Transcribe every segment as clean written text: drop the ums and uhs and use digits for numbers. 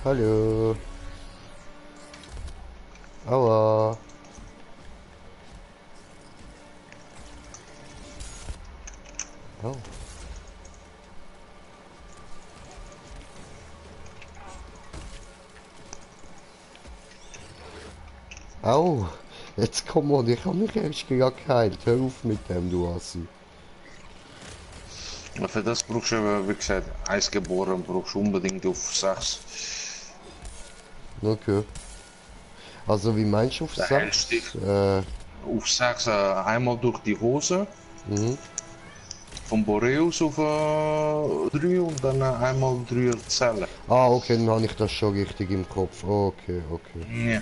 Hallo. Aua. Oh. Au. Jetzt komm mal, ich habe mich erst gerade geheilt. Hör auf mit dem, du Assi. Für das brauchst du, wie gesagt, Eisgeboren brauchst du unbedingt auf 6. Okay. Also, wie meinst du auf Da hältst du dich 6? auf 6 einmal durch die Hose, Mhm. von Boreus auf 3 und dann einmal 3 Zellen. Ah, okay, dann habe ich das schon richtig im Kopf. Okay, okay. Ja.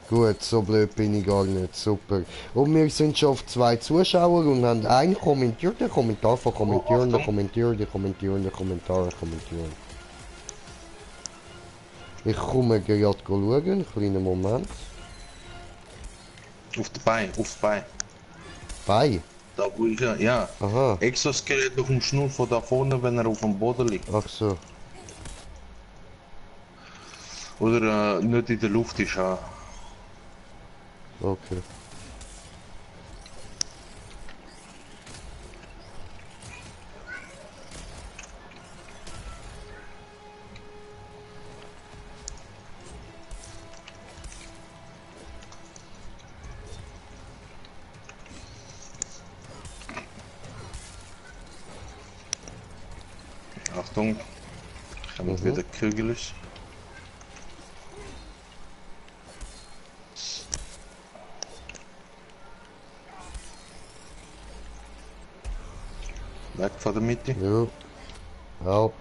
Gut, so blöd bin ich gar nicht. Super. Und wir sind schon auf 2 Zuschauer und haben einen kommentiert, den Kommentar von Oh, kommentieren, der Achtung, kommentieren, der kommentieren, der Kommentar kommentieren. Ich komme gerade schauen, einen kleinen Moment. auf die Beine, auf die Beine. Bei. Da wo ich, ja. Aha. Exoskelett auf dem Schnur von da vorne, wenn er auf dem Boden liegt. Ach so. Oder nicht in der Luft ist. Okay. Achtung, kommt Mhm. wieder Kügelig. Weg von der Mitte. Jo. Au.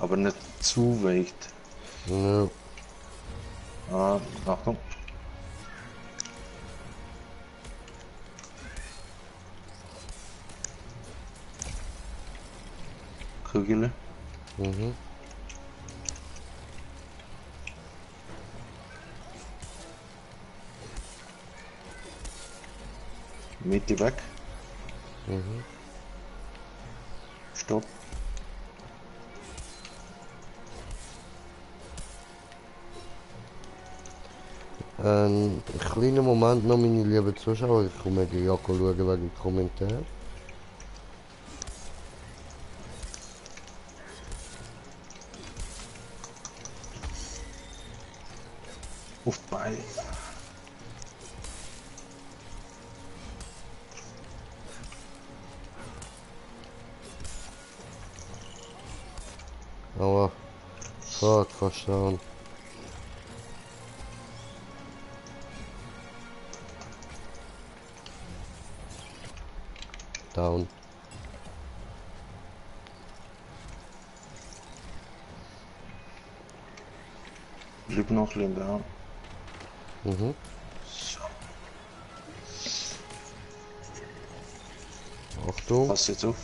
Aber nicht zu weit. Jo. Achtung. Kügel. Mhm. Mitte weg. Mhm. Stopp. Einen kleinen Moment noch, meine lieben Zuschauer. Ich komme gerade schauen wegen dem Kommentar. Auf die Beine. Aua. Fuck, fast down. Down. Bleib noch ein bisschen da. Mhm. So. Achtung. Pass jetzt auf.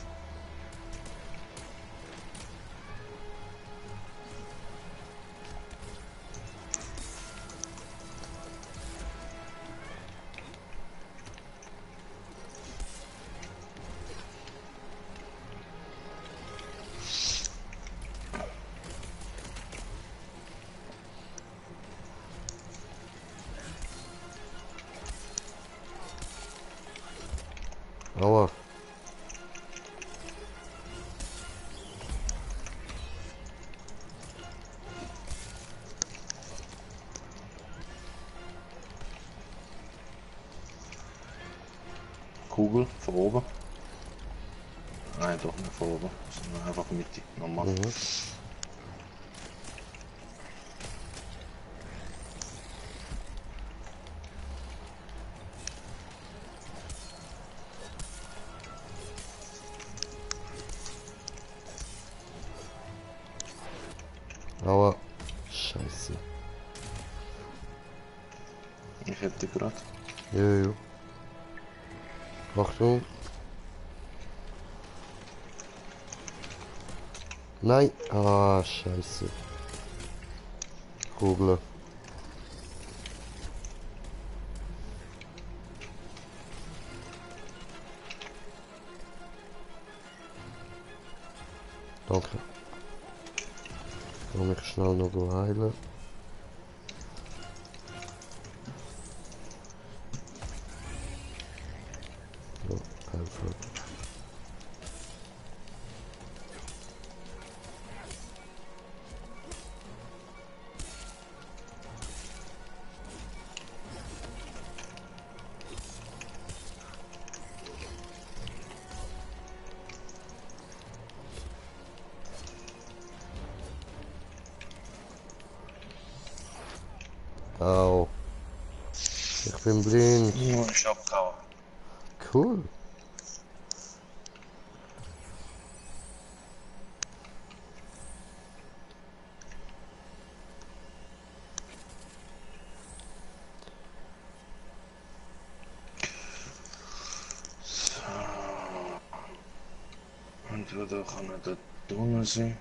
Aua. Kugel von oben. Nein, doch nicht von oben. Sondern einfach Mitte. Nochmal. Mhm. Aua. Scheiße. Ich hätte gerade. Jojo. Achtung. Nein. Ah, scheiße. Kugel. Okay. Kann ich schnell noch heilen. So, perfekt. Au. Ich bin blind. Ja, ich hab grau. Cool. So. Entweder kann er da drinnen sein.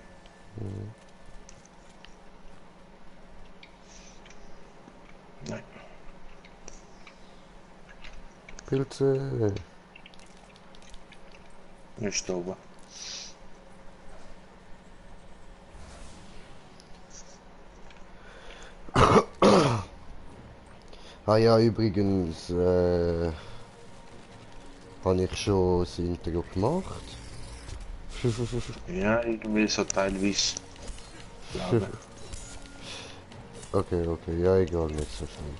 Nein. Pilze. Nicht da oben. Ah ja, übrigens, habe ich schon das Intro gemacht. Ja, irgendwie so teilweise. Glaube. Okay, okay, ja, egal, nicht so schlimm.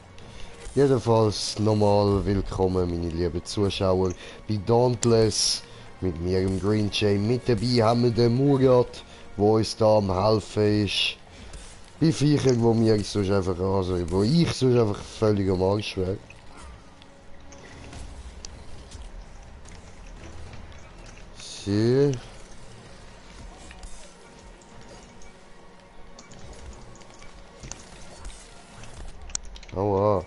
Jedenfalls nochmal willkommen, meine lieben Zuschauer, bei Dauntless, mit mir im Green Chain. Mit dabei haben wir den Murat, der uns da am helfen ist. Bei Viechern, wo mir sonst einfach, also, wo ich sonst einfach völlig am Arsch wäre. So. Aua.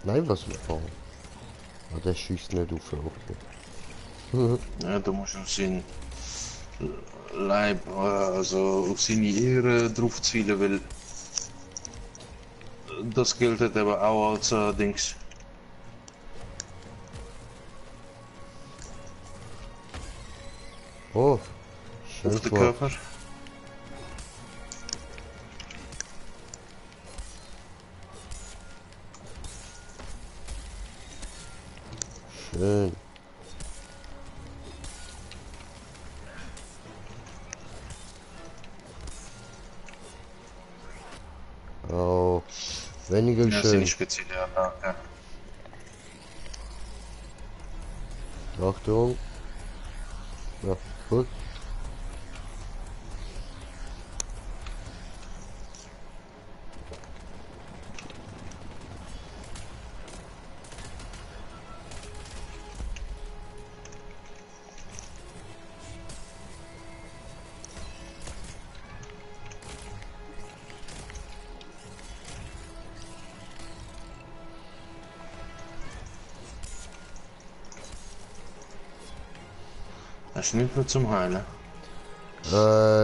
Nein, was wir fahren. Ah, der schießt nicht auf, okay. Ja, du musst auf seinen Leib, also auf seine Ehre drauf zielen, weil das gilt halt aber auch als Dings. Oh, schön Auf den gemacht. Körper. Schön. Oh, weniger Ja, schön. seine spezielle Attacke. Achtung. Ja, gut. Hast du nicht mehr zum Heilen?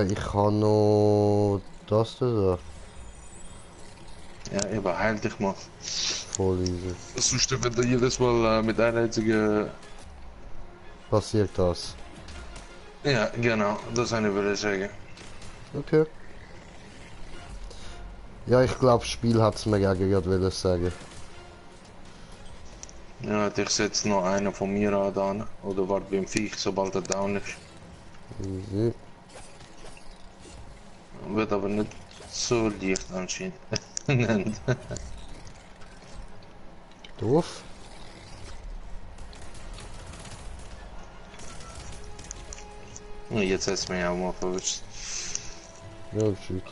Ich kann noch das da. Ja, eben, heil dich mal. Voll easy. Sonst, wenn du jedes Mal mit einer einzigen... Passiert das. Ja, genau, das würde ich sagen. Okay. Ja, ich glaube, das Spiel hat es mir gerade wollen sagen. Ja, ich setze noch einen von mir an, oder warte beim Viech, sobald er down ist. Easy. Wird aber nicht so leicht anscheinend. Nein. Doof. Jetzt hat es mich auch mal verwischt. Ja, shit.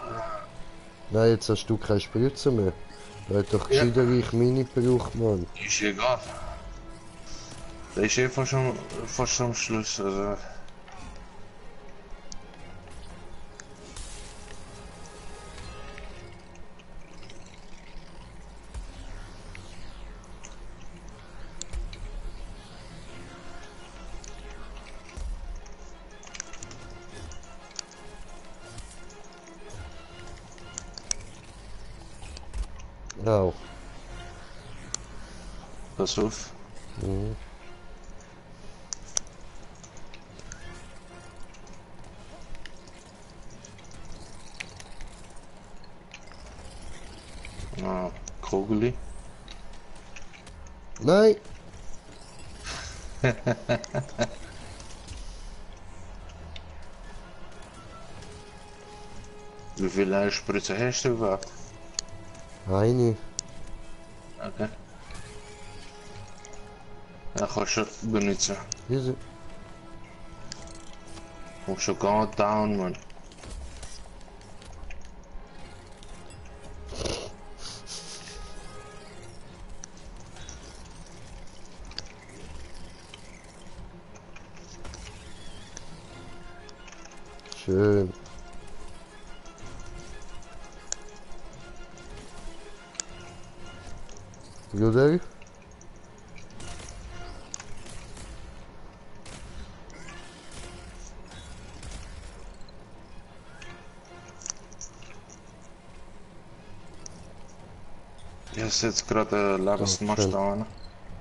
Nein, jetzt hast du keine Spritze mehr. Da hat doch Ja. gescheiter ich meine gebraucht, Mann. Ist egal. Der ist fast am Schluss. Also. Auch. Pass auf. Mhm. Ah, Kogeli. Nein! Wie viele Spritze hast du überhaupt? Eine. Okay. Ja, kannst du benutzen. Diese. Kommst schon gar down, man. Schön. Oder? Ich setze jetzt gerade Lebensmast Dankeschön. an.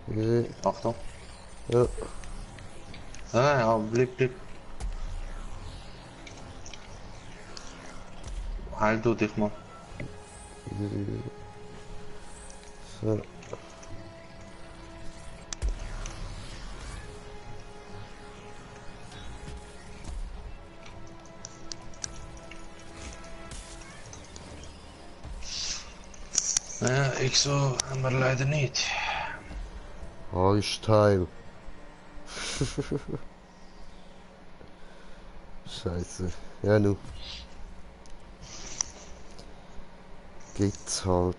Diese. Achtung. Ja. Ah, ja, bleib. Heil du dich mal. Diese. So. Ja, ich so, haben wir leider nicht. Alles Teil. Scheiße. Ja, nu. Geht's halt.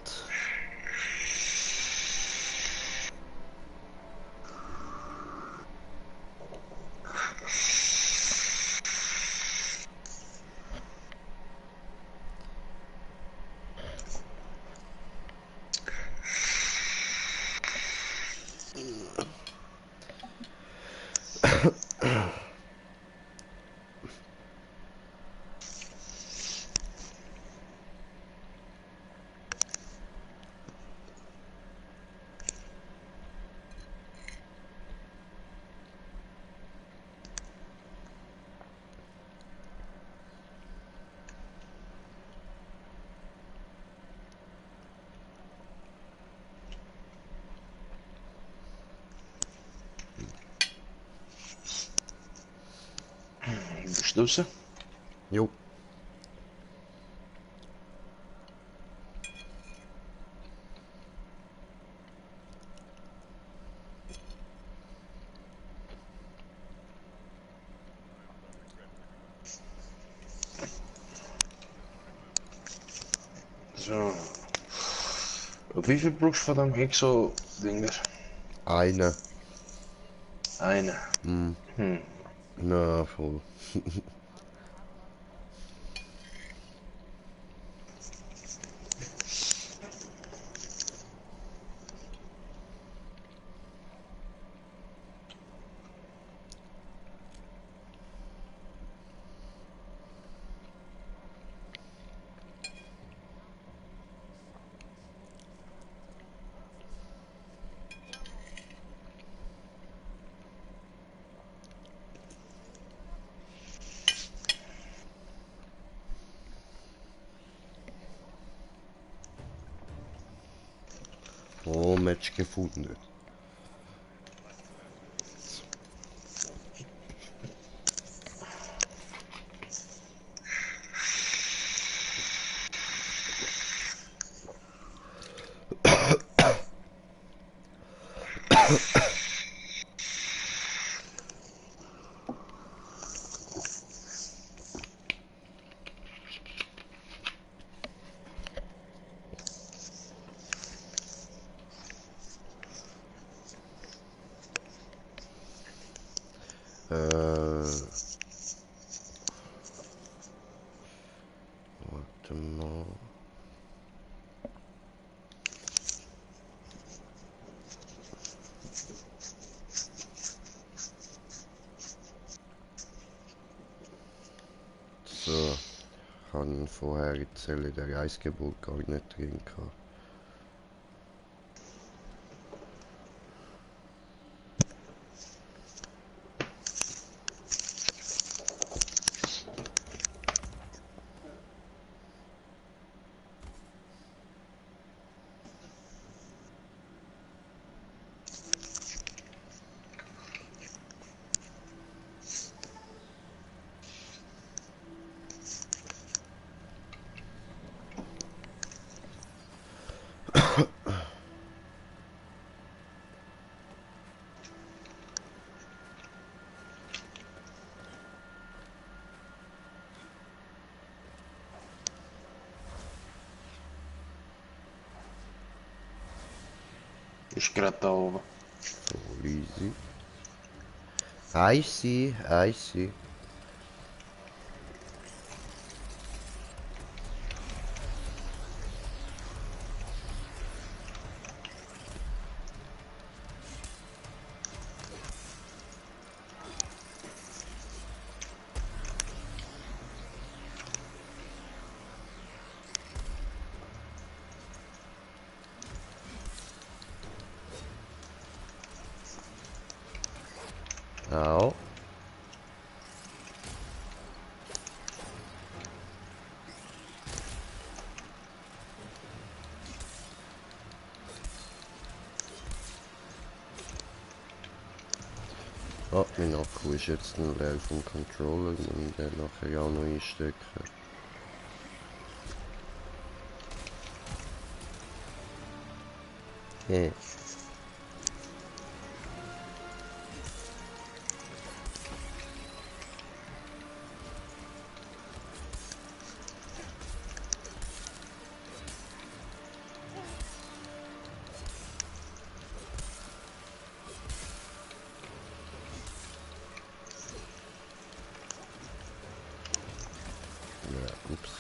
Bist du sie? Jo. So. Wie viel brauchst du von dem Exo-Ding? Eine. Eine. Hm. Hm. Na, voll. Oh, Match gefunden. Warte mal. So. Ich habe vorher die Zelle der Reisgeburt gar nicht drin gehabt. Ist gerade da oben. Voll easy. I see, I see. Au. Oh, mein Akku ist jetzt noch leer vom Controller, muss ich den nachher auch noch einstecken. Hey. Ja, ups.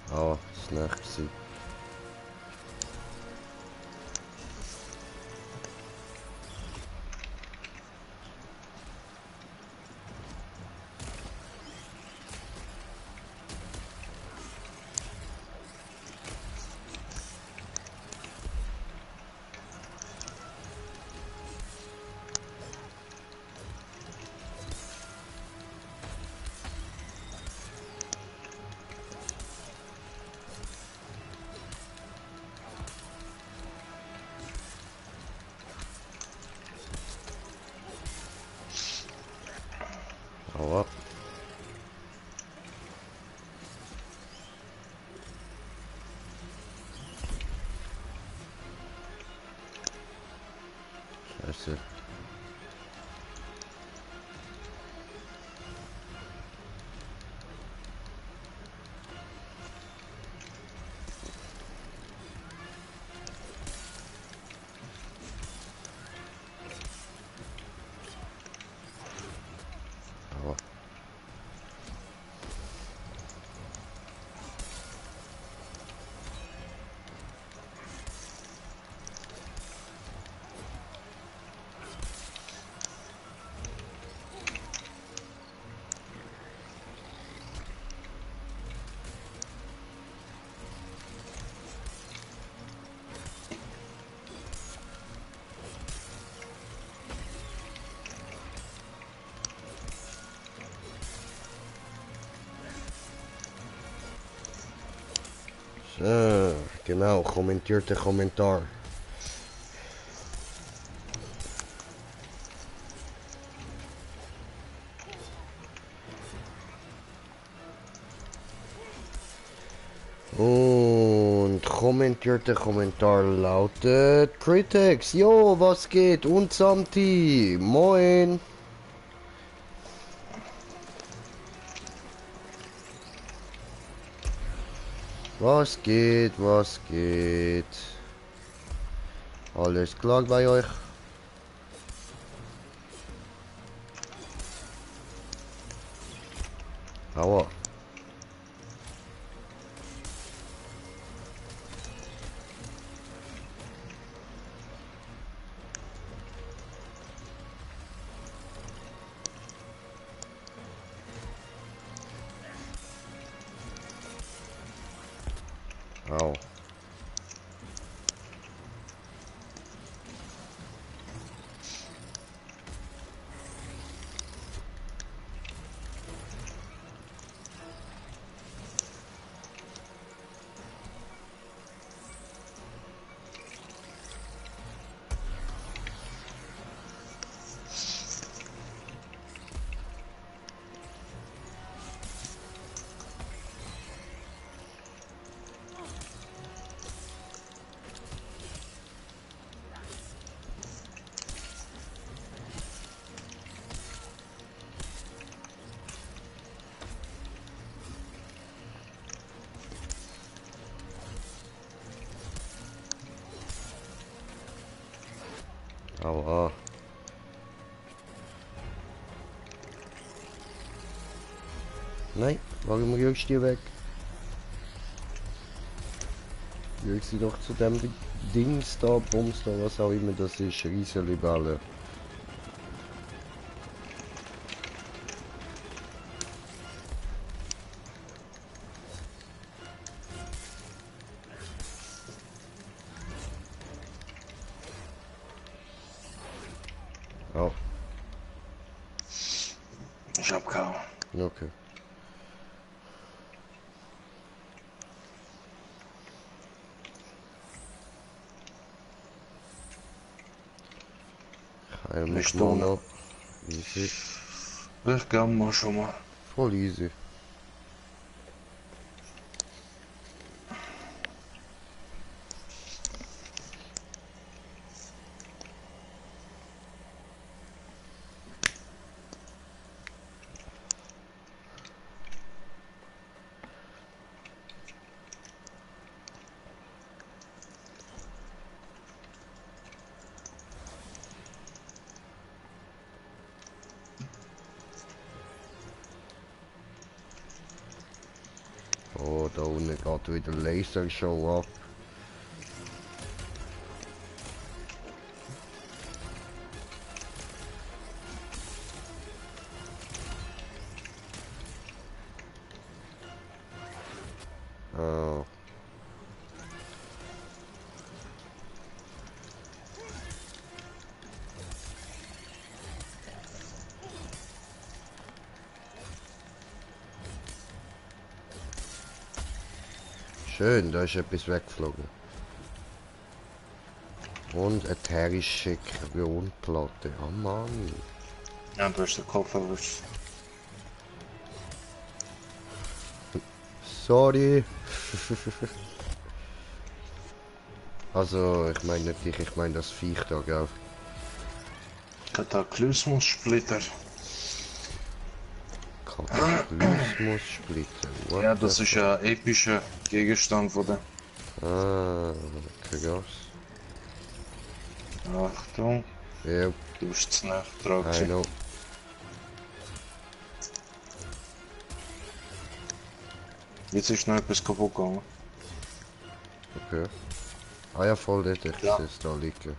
Aber das war nicht gewesen. Hau ab. Scheiße. Aua. So, genau, kommentiert den Kommentar. Und kommentiert der Kommentar lautet Critex, jo, was geht? Und Samti, moin. Was geht, was geht? Alles klar bei euch? Aua. Au. Aua. Nein, warum rührst du die weg? Rühr sie doch zu dem Dings da, Bums da, was auch immer das ist, Riesenliballe. Oh, Ich hab kaum. okay. Heim Ich mal tue. ab. Easy. Ich kann mal schon mal. Voll easy. Oh, da unten geht wieder Lasershow ab. Oh. Schön, da ist etwas weggeflogen. Und eine terrische Carbonplatte. Oh Mann. Ja, du hast den Kopf erwischt. Sorry. Also, ich meine nicht dich, ich meine das Viech da, gell? Kataklysmus-Splitter. Kataklysmus-Splitter. What Ja, the das ist ein epischer Gegenstand von der. Ah, krass. Achtung, Ja, du bist zu nah I dran. know. Jetzt ist noch etwas kaputt gegangen. Okay. Ah ja, voll dort, ich Ja. sehe es da liegen.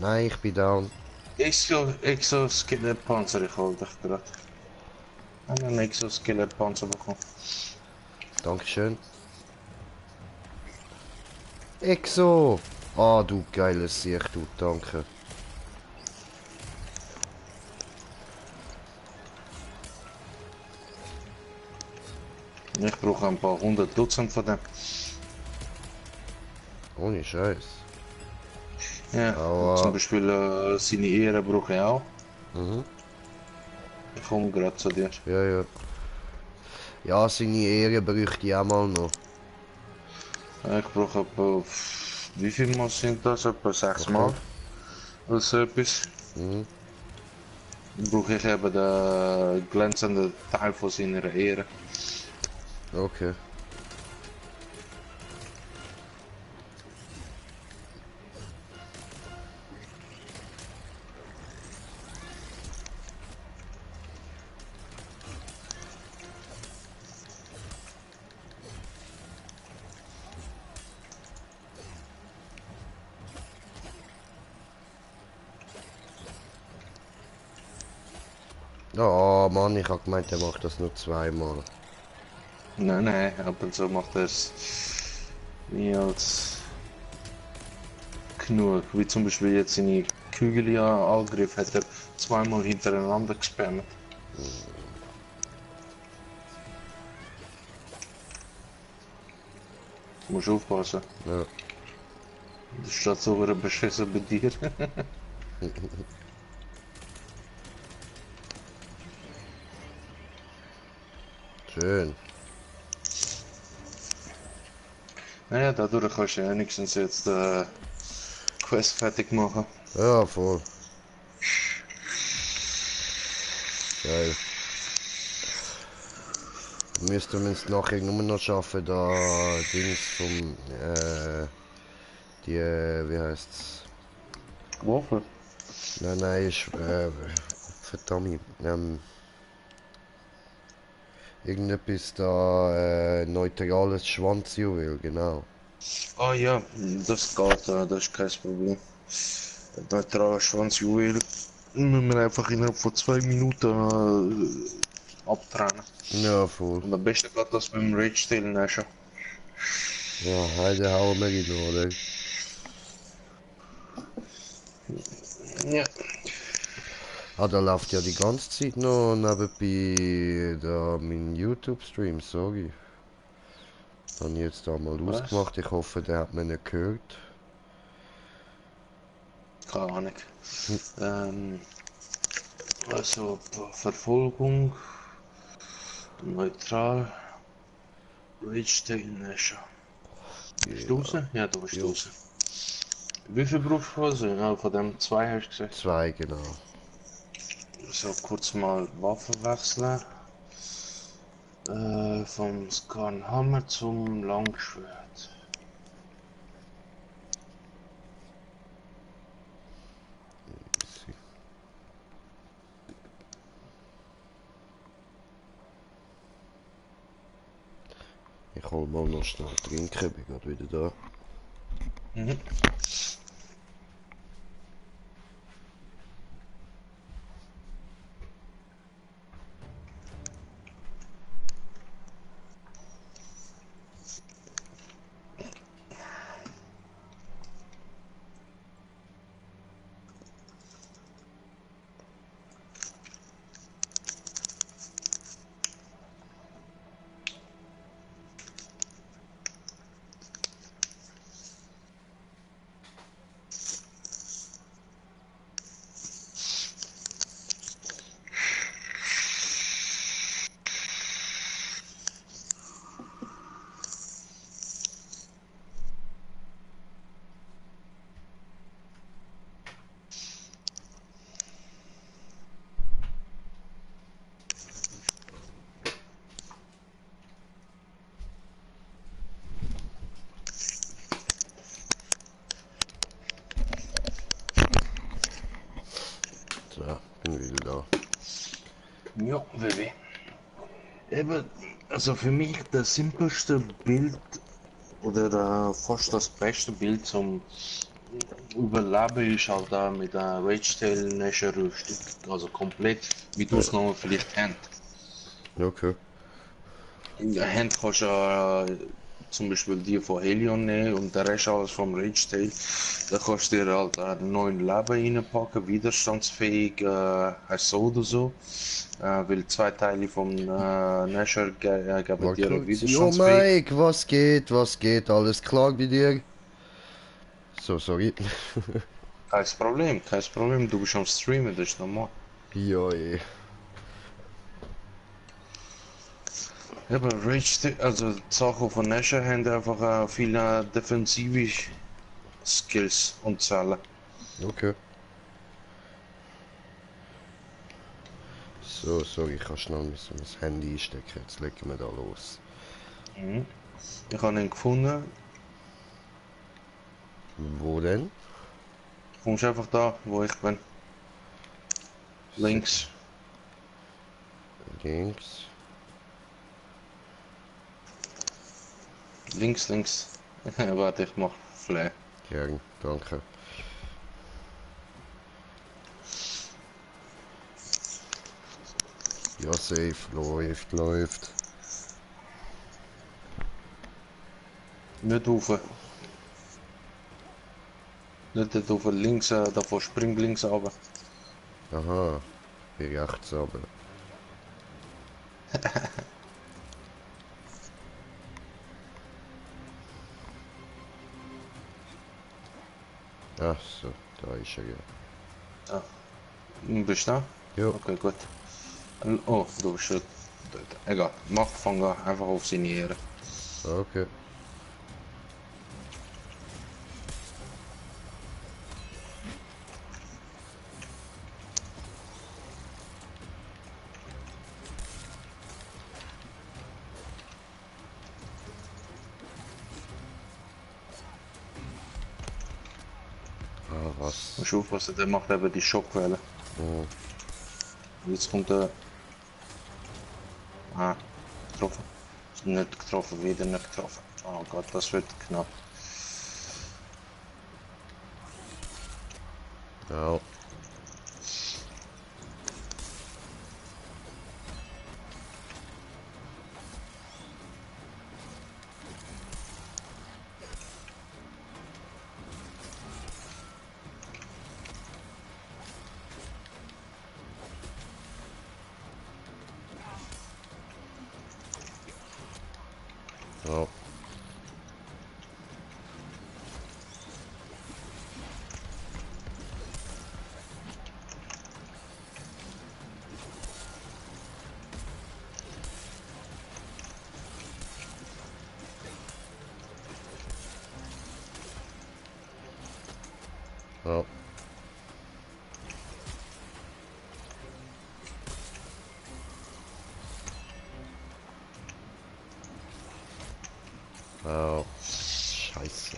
Nein, ich bin down. Exoskelet-Panzer, ich hol dich gerade. Einen Exoskelet-Panzer bekommen. Dankeschön. Exo! Ah, du geiles Sicht, du, danke. Ich brauche ein paar 100 Dutzend von dem. Ohne Scheiß. Ja, Aua. zum Beispiel seine Ehre brauche ich auch. Mhm. Ich komme gerade zu dir. Ja, ja. Ja, seine Ehre bräuchte ich auch mal noch. Ich brauche etwa, wie viel Mal sind das? Etwa 6 Okay. Mal. Oder so etwas. Mhm. Dann brauche ich eben den glänzenden Teil von seiner Ehre. Okay. Oh Mann, ich hab gemeint, er macht das nur zweimal. Nein, nein, ab und zu macht er es mehr als genug. Wie zum Beispiel jetzt seine Kügelia-Angriff hat er zweimal hintereinander gespammt. Du musst aufpassen. Ja. Das steht so wieder beschissen bei dir. Schön. Naja, dadurch kannst du ja wenigstens jetzt Quest fertig machen. Ja, voll. Geil. Müssten wir es nachher nur noch schaffen, da Dings vom, wie heißt's? Waffe? Nein, ist, verdammt, irgendetwas da, neutrales Schwanzjuwel, genau. Ah ja, das geht, das ist kein Problem. Neutraler Schwanzjuwel müssen wir einfach innerhalb von 2 Minuten abtrennen. Ja, voll. Und am besten geht das mit dem Rage-Tail schon. Ja, heute hauen wir ihn, oder? Ja. Ah, da läuft ja die ganze Zeit noch nebenbei da mein YouTube-Stream, sorry. Habe ich jetzt da mal Was? ausgemacht, ich hoffe, der hat mich nicht gehört. Keine Ahnung. Hm, Ähm, also Verfolgung, neutral, Rage-Tail Nation. Bist du ja, raus? Ja, du bist jo, raus. Wie viel brauchst du also? Ja, von dem zwei hast du gesagt. 2 genau. So, kurz mal Waffe wechseln. Vom Skarnhammer zum Langschwert. Ich hol mal noch schnell trinken, bin gerade wieder da. Mhm. So, bin wieder da. Ja, WW. Eben, also für mich das simpelste Bild oder fast das beste Bild zum Überleben ist halt da mit der Rage-Tail Nasher Rüstung. Also komplett mit Ausnahme vielleicht Hand. Okay. Ja, Hand kannst du zum Beispiel die von Helion nehmen und der Rest alles vom Rage-Tail. Da kannst du dir halt einen neuen Leben reinpacken, widerstandsfähig, hast so oder so. Weil zwei Teile vom Nasher geben Mal dir eine kurz. Jo, widerstandsfähig. Mike, was geht? Was geht? Alles klar bei dir? So, sorry. Kein Problem, du bist am Streamen, das ist normal. Ja, eh. Aber Rage, also die Sachen von Nasher haben einfach viele defensive Skills und Zahlen. Okay. So, sorry, ich kann schnell mein Handy einstecken. Jetzt legen wir da los. Mhm. Ich habe ihn gefunden. Wo denn? Kommst einfach da, wo ich bin. Links. Links. Links. Warte, ich mach Flair. Gern, danke. Ja, safe. Läuft. Nicht rauf. Nicht dort rauf. Links, davor spring links runter. Aha. Bin rechts aber. Ach so, da ist er ja. Ja. Bist du da? Jo, Okay, gut. Oh, du bist schon dort. Egal, mach, fang an. Einfach auf seine Ehre. okay. Ah, was? musst du aufpassen, der macht eben die Schockwelle. Mhm. Jetzt kommt der... Ah, getroffen. Nicht getroffen, wieder nicht getroffen. Oh Gott, das wird knapp. Ja. Ja. Ja. Ja. Scheiße.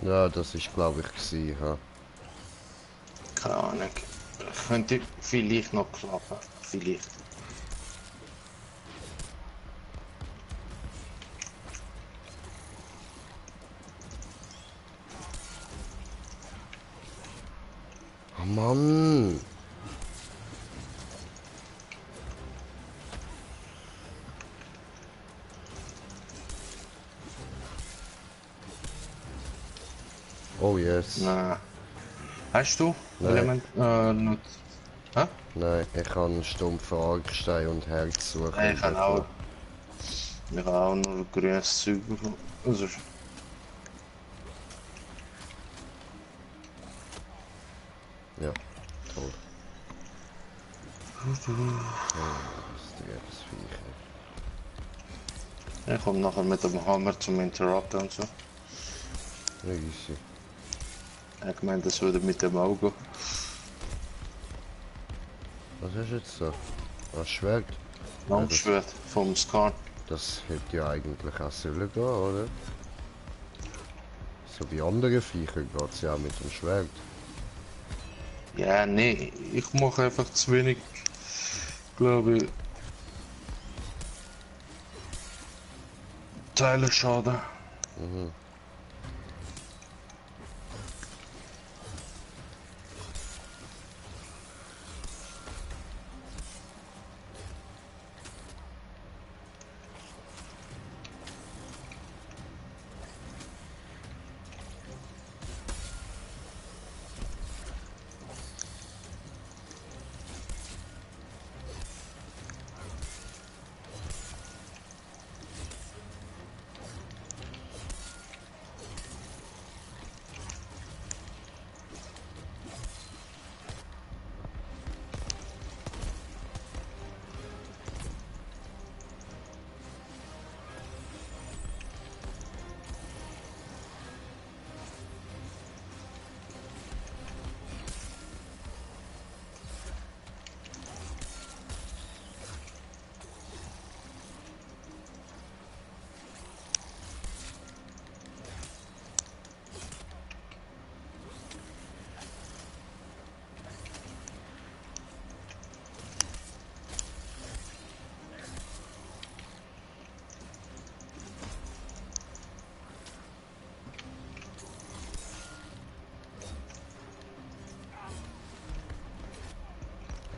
Ja, das ist glaube ich gewesen, ha. Keine Ahnung. Könnte vielleicht noch klappen. Vielleicht. Oh Mann. Oh yes. Na. Hast du Nein, Element Nutz? Hä? nein, ich kann stumpfen Argstein und Herz suchen Ich und kann auch. bekommen. Ich habe auch nur grünes Zeug bekommen. Also, Ja, toll. Oh, das ist das Viech. ich komme nachher mit dem Hammer zum Interrupten und so. Easy. Ich meine, das würde mit dem Auge. Was ist jetzt so? Ein Schwert? Ja, Langschwert vom Scan. das hätte ja eigentlich auch sollen gehen, oder? So wie andere Viecher geht es ja auch mit dem Schwert. Ja, nee, ich mache einfach zu wenig, glaube ich, Teile Schaden. Mhm.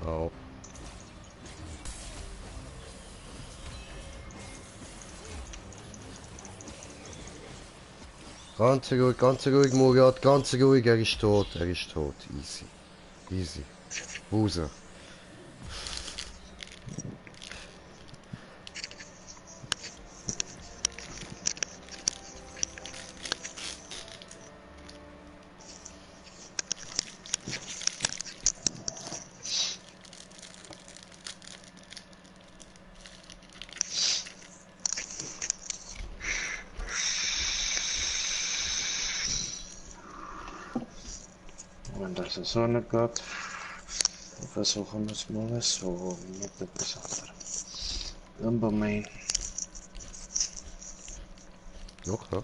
Auch. Ganz ruhig, Murat, ganz ruhig, er ist tot, easy, easy. Raus. wenn das so nicht geht, versuchen wir es mal so mit etwas anderem. Lumberman. Okay.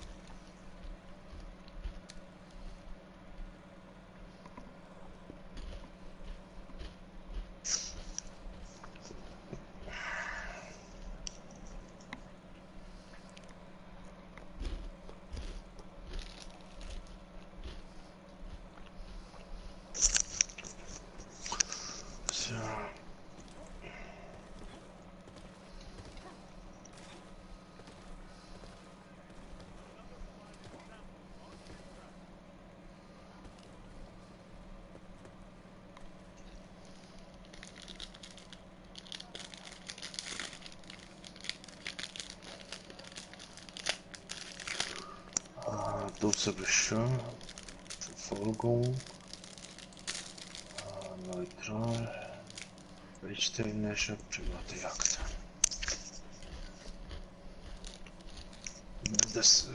So. Doppelbeschön, Verfolgung, neutral, Richtlinie, private Jagd. Das,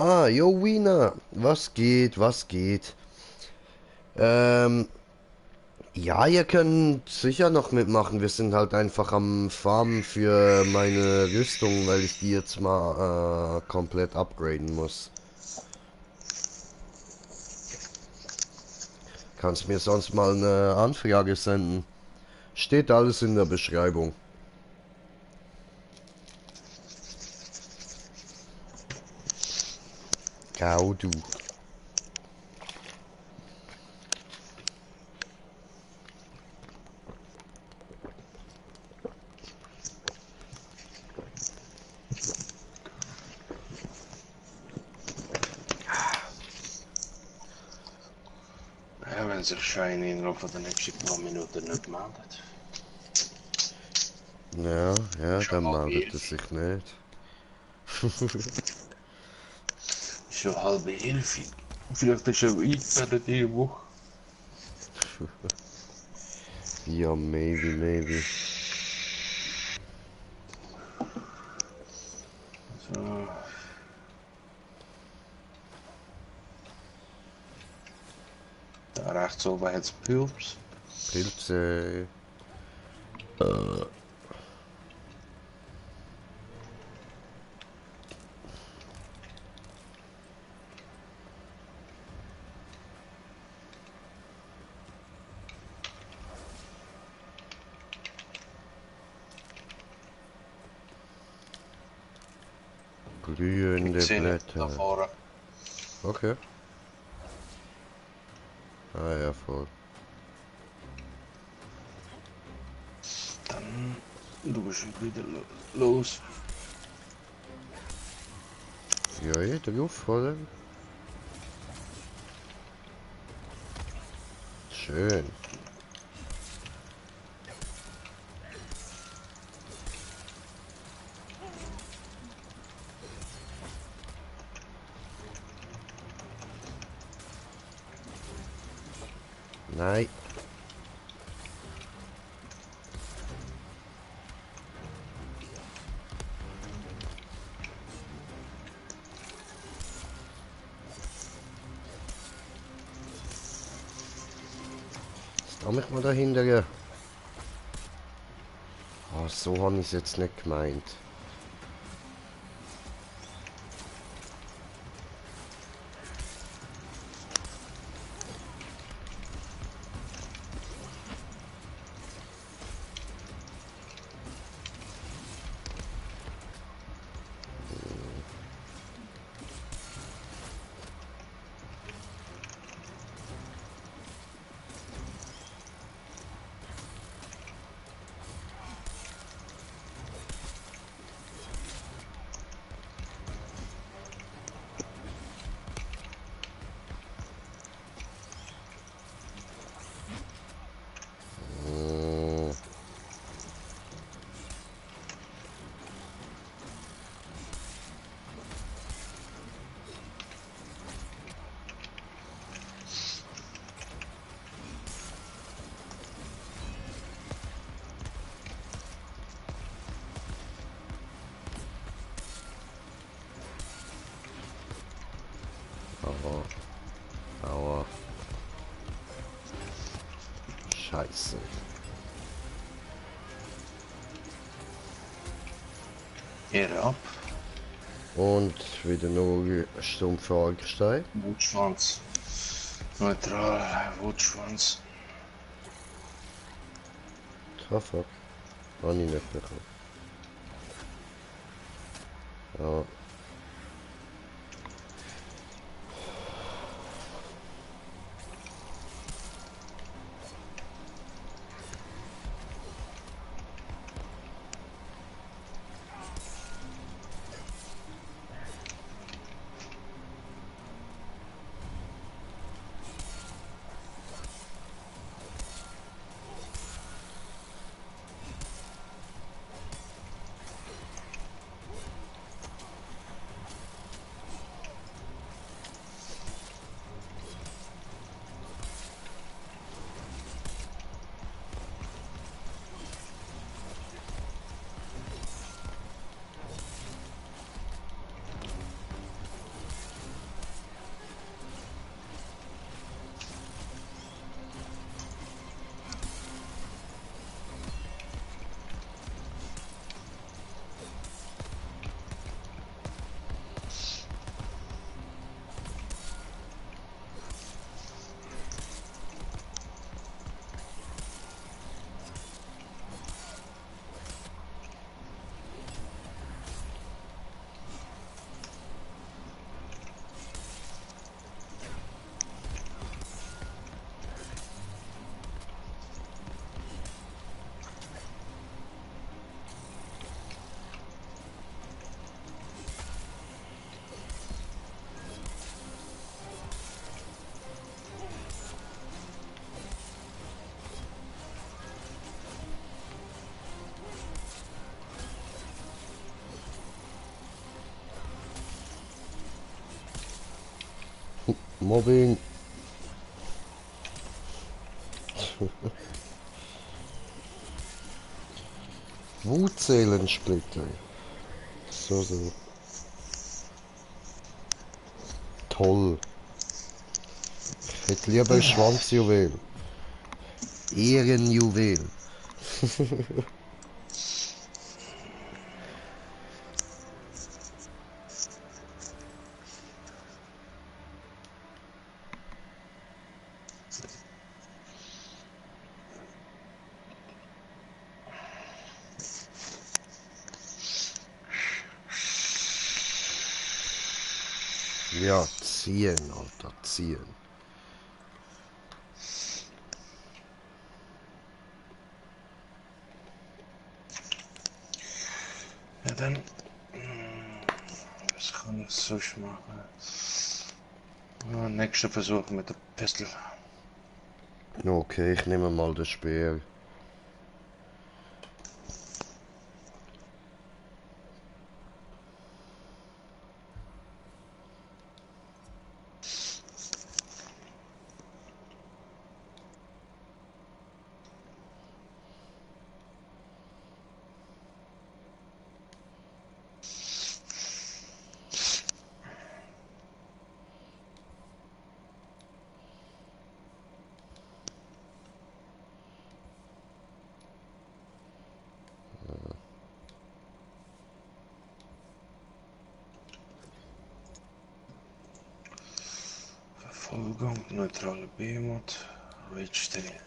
Ah, yo, Wiener. Was geht, was geht? Ja, ihr könnt sicher noch mitmachen. Wir sind halt einfach am Farmen für meine Rüstung, weil ich die jetzt mal komplett upgraden muss. Kannst mir sonst mal eine Anfrage senden. Steht alles in der Beschreibung. Gau du. ja, wenn sich Shiny innerhalb von den nächsten paar Minuten nicht meldet. Ja, ja, Schon dann halb meldet es 11. sich nicht. Schon halb 11. Vielleicht ist er eingepennt diese Woche. Ja, maybe, maybe. So. Da rechts oben hat es Pilz. Pilze. Ich Blühende sehe ihn da Blätter. vorne. Okay. Ah ja, voll. Dann du bist wieder los. Ja, hier drauf, oder? Schön. Nein. Lass mich mal dahinter. Oh, so habe ich es jetzt nicht gemeint. Scheiße. Er ab. Und wieder nur stumpf angesteuert. Wutschwanz. Neutral. Wutschwanz. Treffer. Habe ich nicht bekommen. Ja. Mobbing. Wutzählensplitter. So. Toll. Ich hätte lieber ein Schwanzjuwel. Ehrenjuwel. Ja, ziehen, Alter, ziehen. Ja, dann. Was kann ich sonst machen? Ja, nächster Versuch mit der Pistole. Okay, ich nehme mal das Speer. Verfolgung, neutrale B-Mod, Rage 3.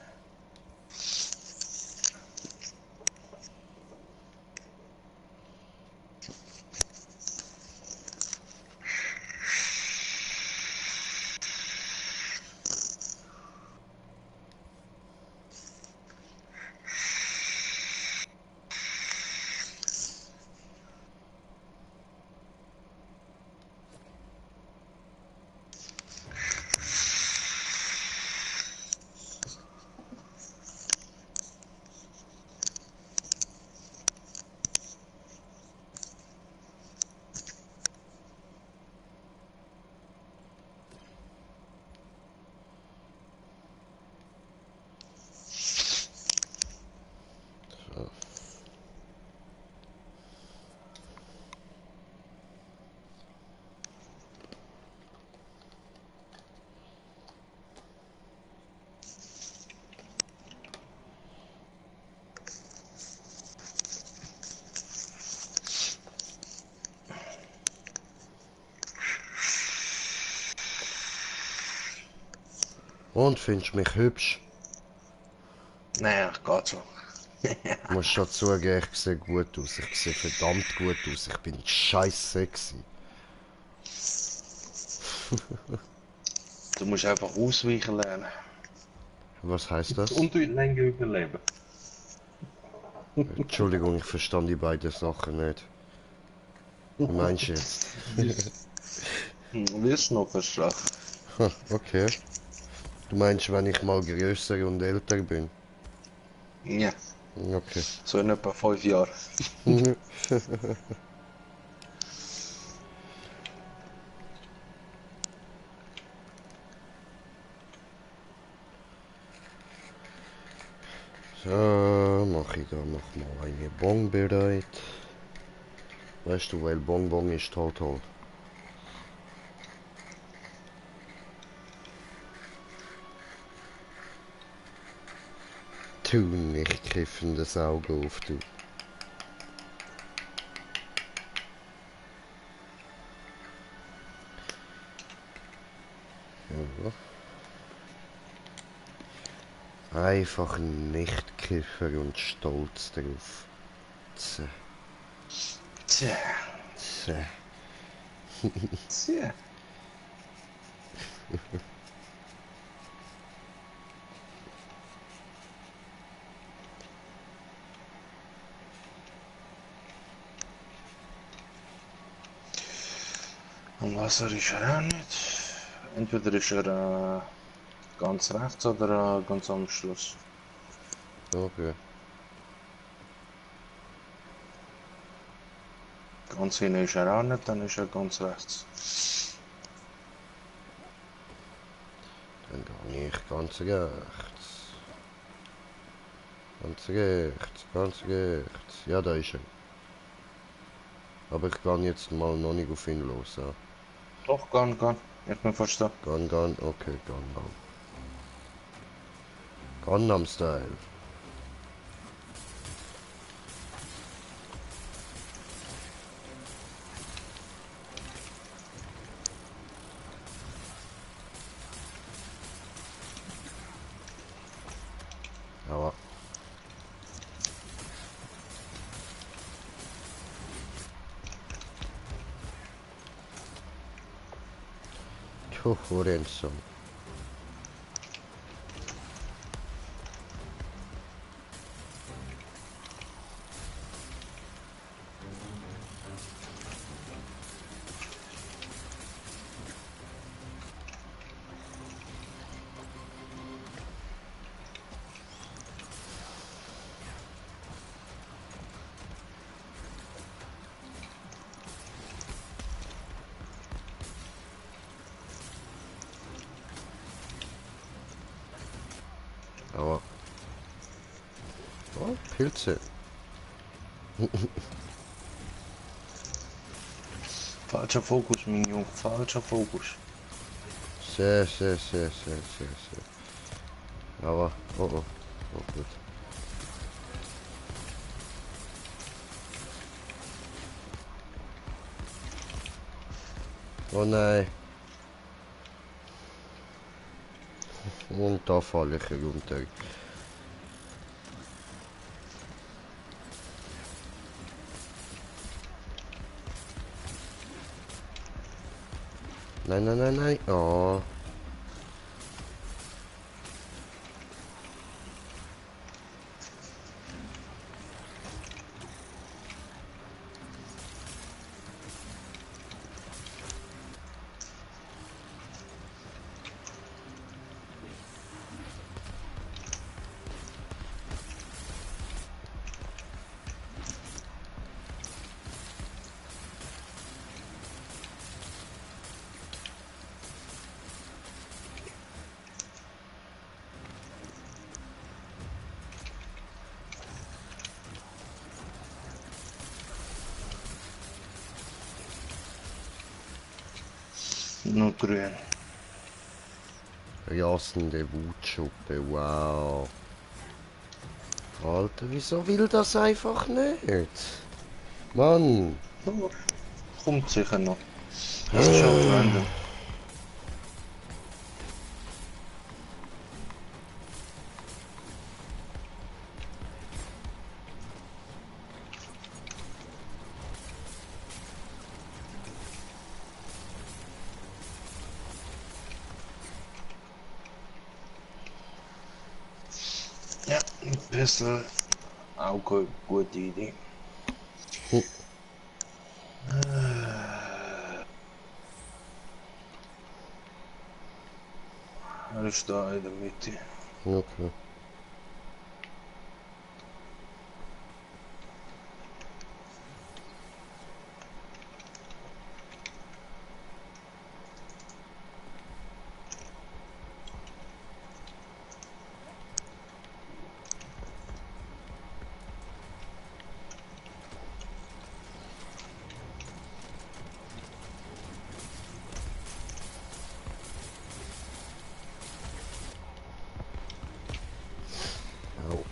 Und findest mich hübsch? Naja, geht so. Ich muss schon zugeben, ich sehe gut aus. Ich sehe verdammt gut aus. Ich bin scheiß sexy. Du musst einfach ausweichen lernen. Was heißt das? Und länger überleben. Entschuldigung, ich verstand die beiden Sachen nicht. Wie meinst du jetzt? Wirst du noch verstehen. Okay. Du meinst, wenn ich mal größer und älter bin? Ja, Okay. so in etwa 5 Jahren. So, mache ich da nochmal eine Bon bereit. Weißt du, weil Bonbon ist toll. Tu nicht kiffendes Auge auf, du. Ja. Einfach nicht kiffen und stolz drauf. Tse, Tja, tse. tja. Am Wasser ist er auch nicht. Entweder ist er ganz rechts oder ganz am Schluss. Okay. Ganz hinten ist er auch nicht, dann ist er ganz rechts. Dann gehe ich ganz rechts. Ganz rechts, ganz rechts. Ja, da ist er. Aber ich kann jetzt mal noch nicht auf ihn los. Ja. Doch, kann. Ich bin fast da. Gan, okay, Gangnam. Gangnam Style. Aber. Horenson. Aber. Oh, Pilze. Falscher Fokus, mein Junge, falscher Fokus. Sehr. Aber. Oh. Oh, gut. Oh nein. Und da falle ich runter. Nein. Oh. Nur grün. Rasende Wutschuppe, wow. Alter, wieso will das einfach nicht? Mann. Oh, kommt sicher noch. Das ist halt random. Ja, Pistol. Auch eine gute Idee. Hm. Er ist da in der Mitte. Okay. Au.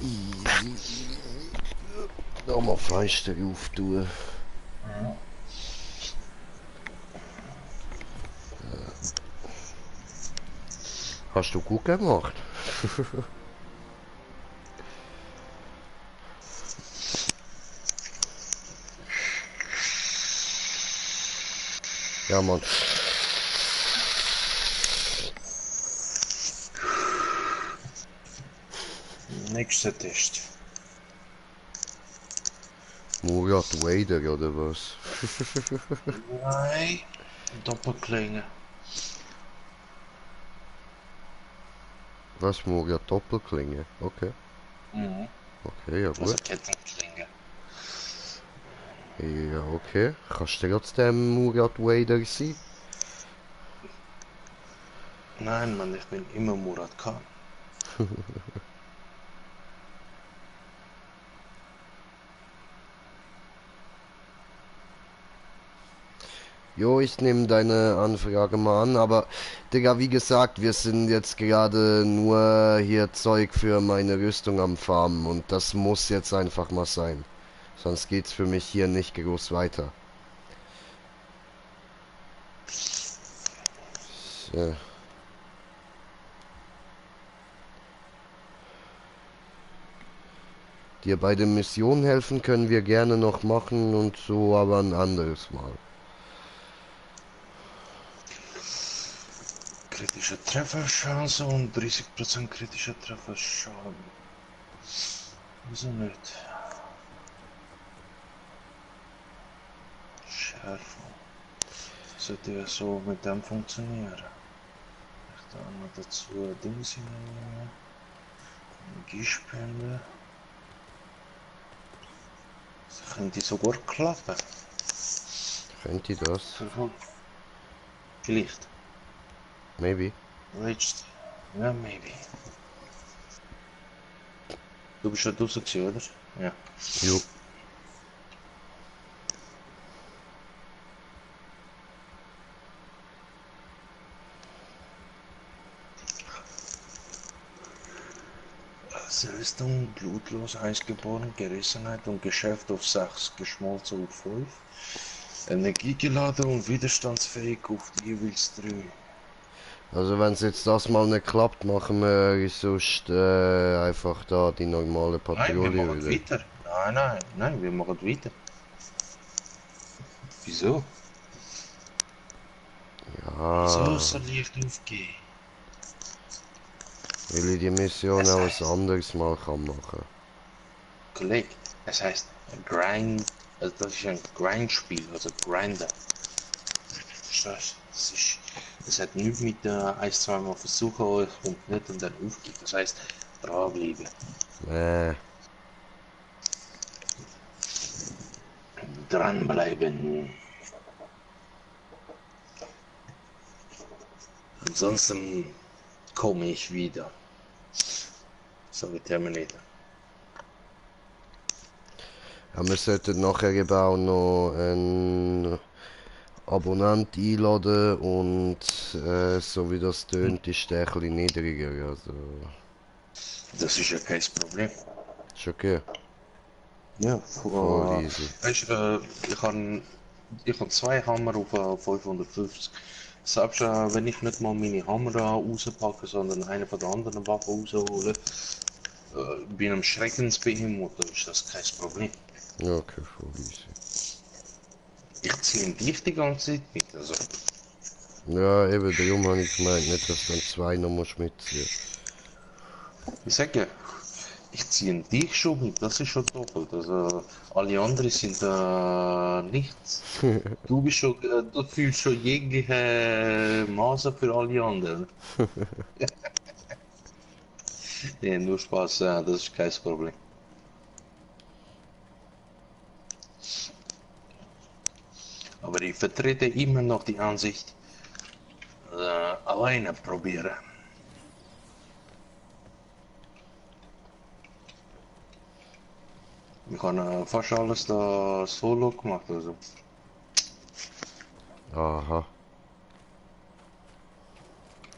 Easy. Nochmal Fenster auftun. Hast du gut gemacht. Ja, Mann. Nächster Test. Murat Wader oder was? Nein. Doppelklingen. Was, Murat Doppelklinge? Okay. Mhm. Okay, ja Also gut. Kettenklinge. Ja, okay. Kannst du trotzdem Murat Wader sein? Nein, Mann, ich bin immer Murat Khan. Jo, ich nehme deine Anfrage mal an, aber Digga, wie gesagt, wir sind jetzt gerade nur hier Zeug für meine Rüstung am Farmen und das muss jetzt einfach mal sein. Sonst geht's für mich hier nicht groß weiter. So. Dir bei der Mission helfen können wir gerne noch machen und so, aber ein anderes Mal. Kritische Trefferchance und 30% kritischer Trefferschaden. Wieso nicht? Schärfung. Sollte ja so mit dem funktionieren. Ich da noch dazu Dings nehmen. Energiespende. Das könnte sogar klappen. Könnte das? Vielleicht. Maybe. Reached. Ja, maybe. Du bist schon draußen gewesen, oder? Ja. Jo. Leistung, blutlos, eisgeboren, Gerissenheit und Geschäft auf 6, geschmolzen auf 5. Energiegeladen und widerstandsfähig auf jeweils 3. Also wenn es jetzt das mal nicht klappt, machen wir sonst einfach da die normale Nein, wir Patrouille machen wieder. weiter. Nein, wir machen weiter. Wieso? Wieso Ja, soll Licht aufgehen? weil ich die Mission Es auch ein heißt, anderes Mal kann machen. Kollege, es heißt Grind, also das ist ein Grindspiel, also Grinder. Verstehst du? Das ist Es hat nichts mit ein, zweimal versuchen, es kommt nicht und dann aufgibt. Das heißt, dranbleiben. Dranbleiben. Ansonsten komme ich wieder. So wie Terminator. Ja, wir sollten nachher eben auch noch einen Abonnent einladen und so wie das tönt, ist der ein bisschen niedriger. Also, Das ist ja kein Problem. ist okay. Ja, Voll easy. weißt, ich kann zwei Hammer auf 550. Selbst wenn ich nicht mal meine Hammer rauspacke, sondern eine von den anderen Waffen raushole, bei einem Schreckensbehemoth, dann ist das kein Problem. Ja, okay, voll easy. Ich ziehe dich die ganze Zeit mit. Also, Ja, eben, darum habe ich gemeint, nicht, dass du dann zwei noch musst mitziehen. ich sage ja, ich ziehe dich schon mit, das ist schon doppelt. Also, alle anderen sind nichts. Du bist schon, du fühlst schon jegliche Maße für alle anderen. Nee, nur Spaß, ja, das ist kein Problem. Aber ich vertrete immer noch die Ansicht, alleine probieren. Ich habe fast alles da solo gemacht, also. Aha.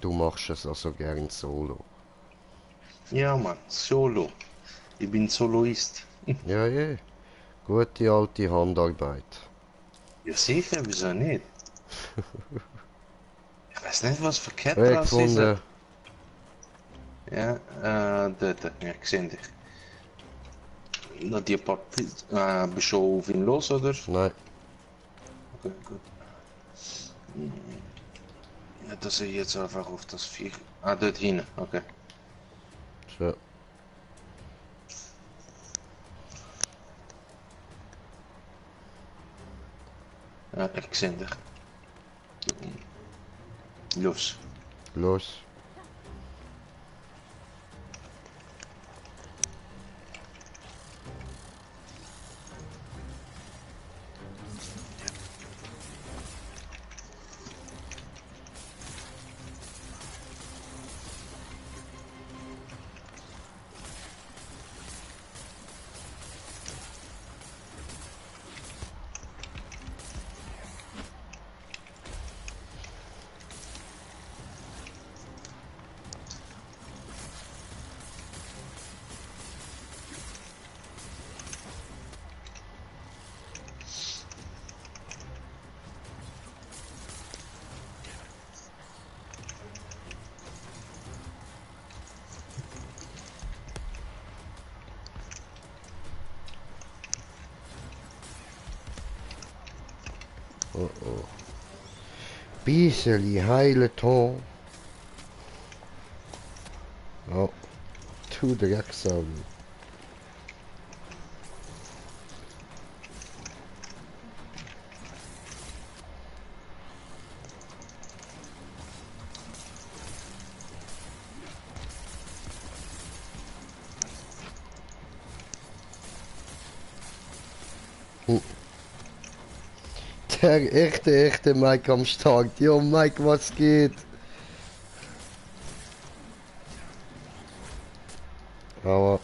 Du machst es also gern solo. Ja, Mann, solo. Ich bin Soloist. Ja, ja. Gute alte Handarbeit. Ja, sicher, wieso nicht? Ich weiß nicht, was verkehrt Weg dran ist. gefunden. Ja, dort, ja, ich sehe dich. Na, die Partie, bist du auf ihn los, oder? Nein. Okay, gut. Ja, dass ich jetzt einfach auf das Viech. Ah, dort hinten, okay. So. Ja, ich sehe dich. Los. Los. Oh oh. Bisseli heile Ton. Oh. Du Drecksau. Der echte Mike am Start. Jo, Mike, was geht? Aber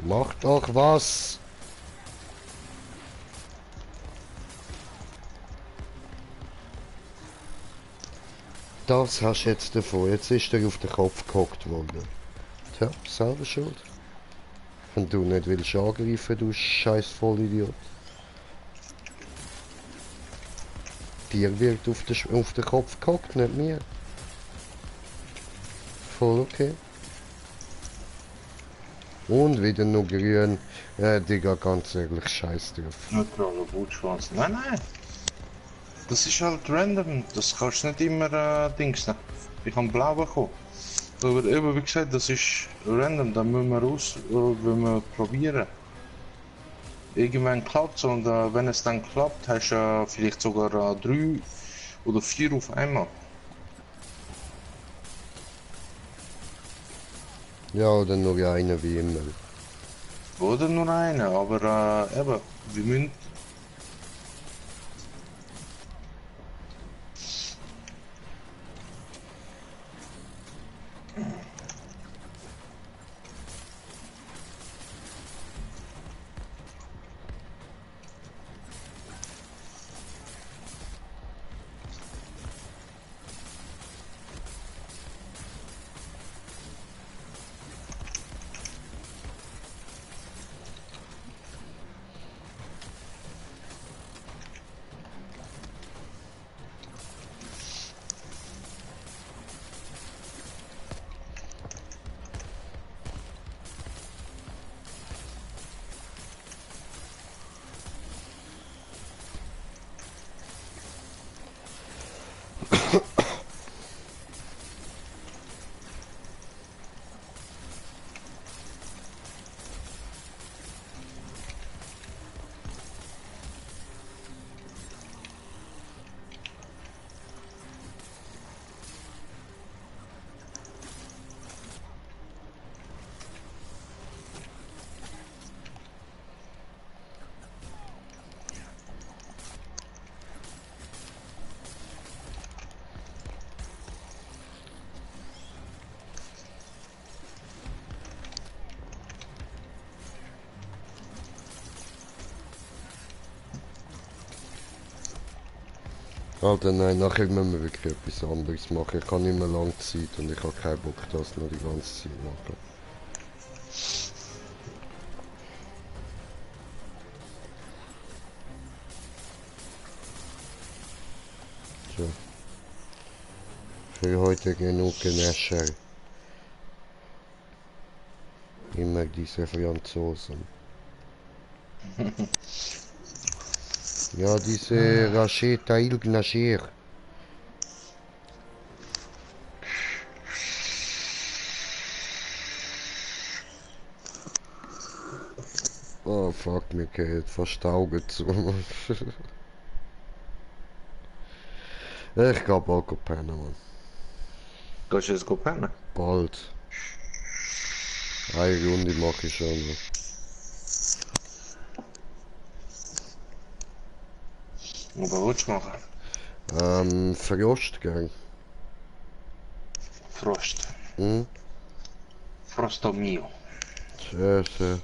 mach doch was. Das hast du jetzt davon. Jetzt ist er auf den Kopf gehockt worden. Tja, selber schuld. Wenn du nicht willst angreifen, du scheiß Vollidiot. Dir wird auf den Kopf gehockt, nicht mir. Voll okay. Und wieder nur grün. Ja, Digga, ganz ehrlich, scheiß drauf. Neutraler Bootschwanz. Nein, nein. Das ist halt random, das kannst du nicht immer Dings ne? Ich habe blau bekommen. Aber eben wie gesagt, das ist random, da müssen wir wenn wir probieren. Irgendwann klappt es und wenn es dann klappt, hast du vielleicht sogar 3 oder 4 auf einmal. Ja, oder nur eine wie immer. Oder nur eine, aber eben, wir müssen. Alter, nein, nachher müssen wir wirklich etwas anderes machen. Ich habe nicht mehr lange Zeit und ich habe keinen Bock, das noch die ganze Zeit machen. So. Für heute genug Genäscher. Immer diese Franzosen. Ja, diese Racheta Il Gnasher. Oh fuck, mir geht fast die Augen zu. Ich geh bald pennen, Mann. Gehst du jetzt pennen? Bald. Eine Runde mache ich schon noch. Was willst du machen? Verjost gern. Frost. Hm? Frosto mio. Sehr, sehr.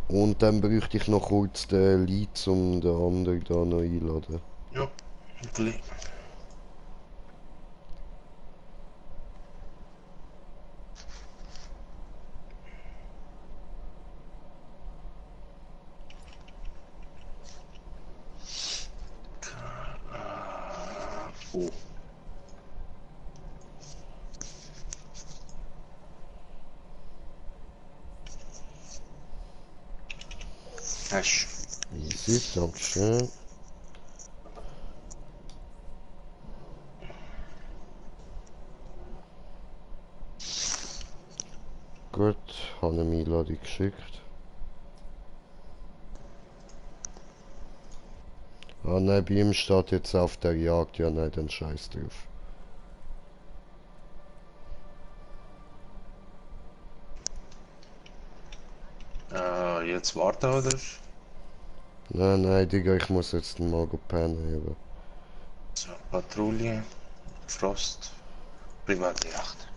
Und dann bräuchte ich noch kurz den Lied, um den anderen da noch einladen. Ja, gleich. Oh. Hast Easy, dankeschön. Gut, habe eine Einladung geschickt. Ah nein, bei ihm steht jetzt auf der Jagd. Ja nein, dann scheiß drauf. jetzt warten, oder? Nein, nein, Digga, ich muss jetzt mal pennen. Eben. So, Patrouille, Frost, private Yacht.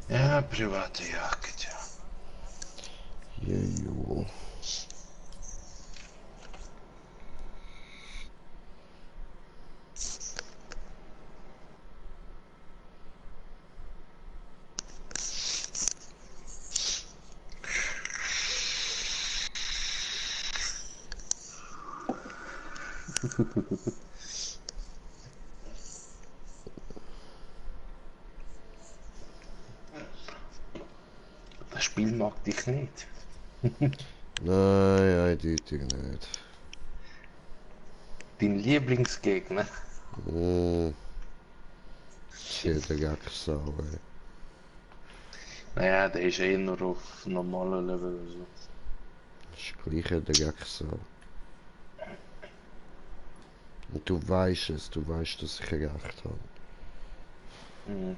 Ja, private Jagd, ja. Jo. Das Spiel mag dich nicht. Nein, eindeutig nicht. Dein Lieblingsgegner. Hm, tja, der Gacksau, ey. Naja, der ist eh nur auf normalem Level. Also. Das ist gleich der Gacksau. Und du weißt es, du weißt, dass ich recht habe. Mhm.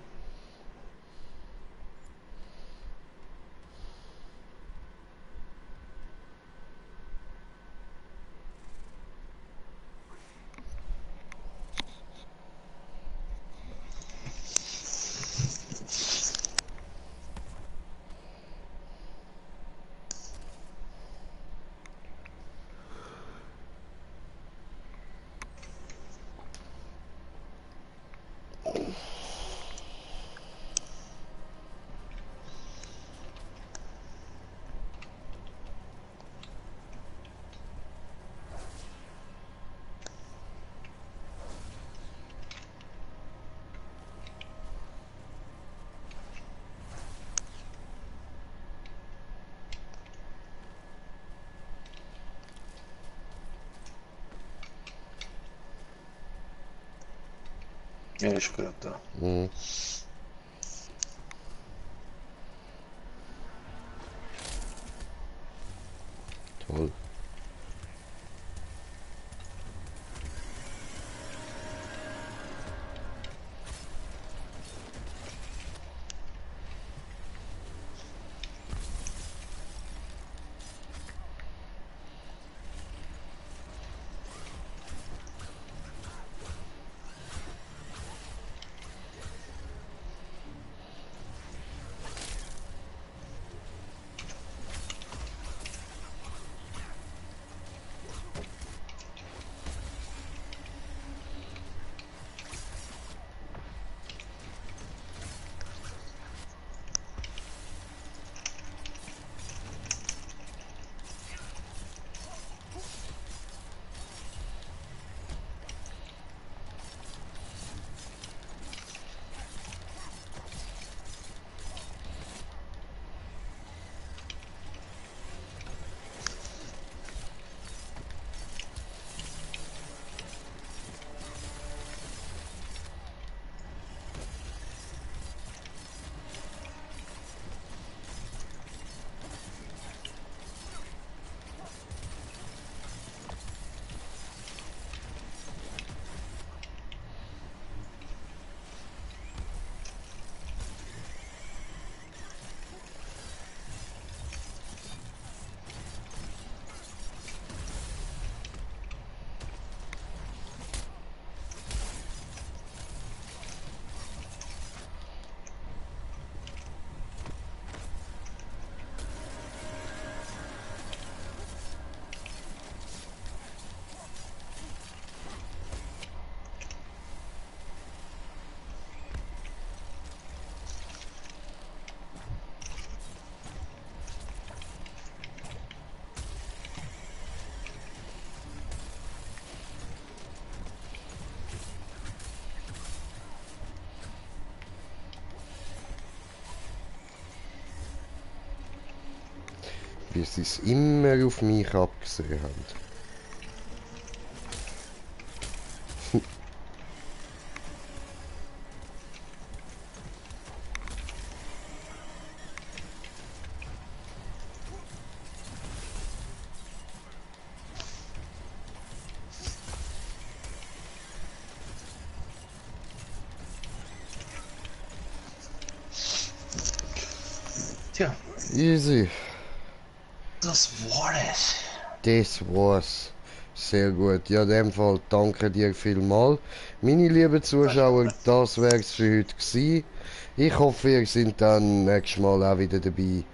Er ist gerade da. Hm, toll. Wie sie es immer auf mich abgesehen haben. Tja, Easy. das war es. Das war's. Sehr gut. Ja, in dem Fall danke dir vielmals. Meine lieben Zuschauer, das wäre es für heute gewesen. Ich hoffe, ihr seid dann nächstes Mal auch wieder dabei.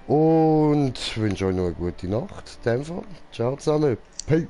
Und wünsche euch noch eine gute Nacht. In dem Fall, ciao zusammen. Peace.